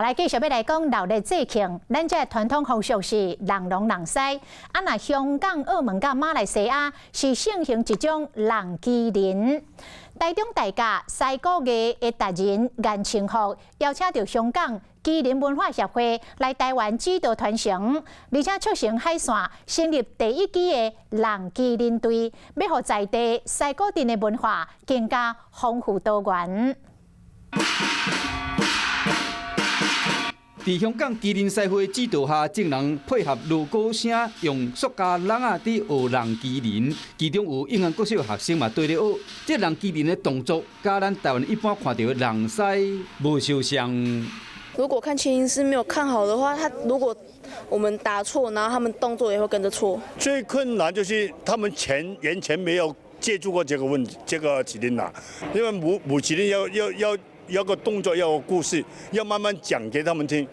來繼續欲來講鬧熱節慶，咱這傳統風俗是弄龍弄獅。啊，若香港、澳門佮馬來西亞是盛行一種弄麒麟。台中大甲獅鼓藝的達人顏清福邀請著香港麒麟文化協會來台灣指導傳承，而且促成海線成立第一支的弄麒麟隊，欲予在地獅鼓鎮的文化更加豐富多元。佇香港麒麟獅會指導下，眾人配合鑼鼓聲，用塑膠籠仔佇學弄麒麟。其中有永安國小學生嘛綴咧學。這弄麒麟的動作，佮咱台灣一般看著的弄獅無相像。如果看牽引師沒有看好的話，他如果我們打錯，然後他們動作也會跟着錯。最困難就是他們前完全沒有接觸過這個問題，這個麒麟啦，因為舞麒麟要個動作，要個故事，要慢慢講給他們聽。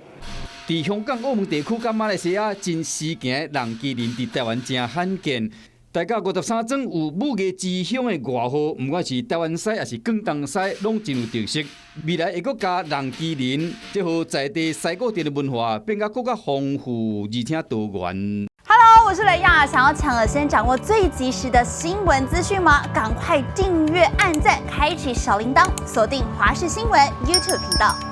佇香港、澳門地區佮馬來西亞真時行弄麒麟，佇台灣誠罕見。大甲53莊有武藝之鄉的外號，毋管是台灣獅抑是廣東獅，攏真有特色。未來會閣加弄麒麟，這予在地獅鼓鎮的文化變甲閣較豐富，而且多元。 Hello，我是雷亞，想要搶先掌握最及時的新聞資訊嗎？趕快訂閱、按讚、開啟小鈴鐺，鎖定華視新聞 YouTube 頻道。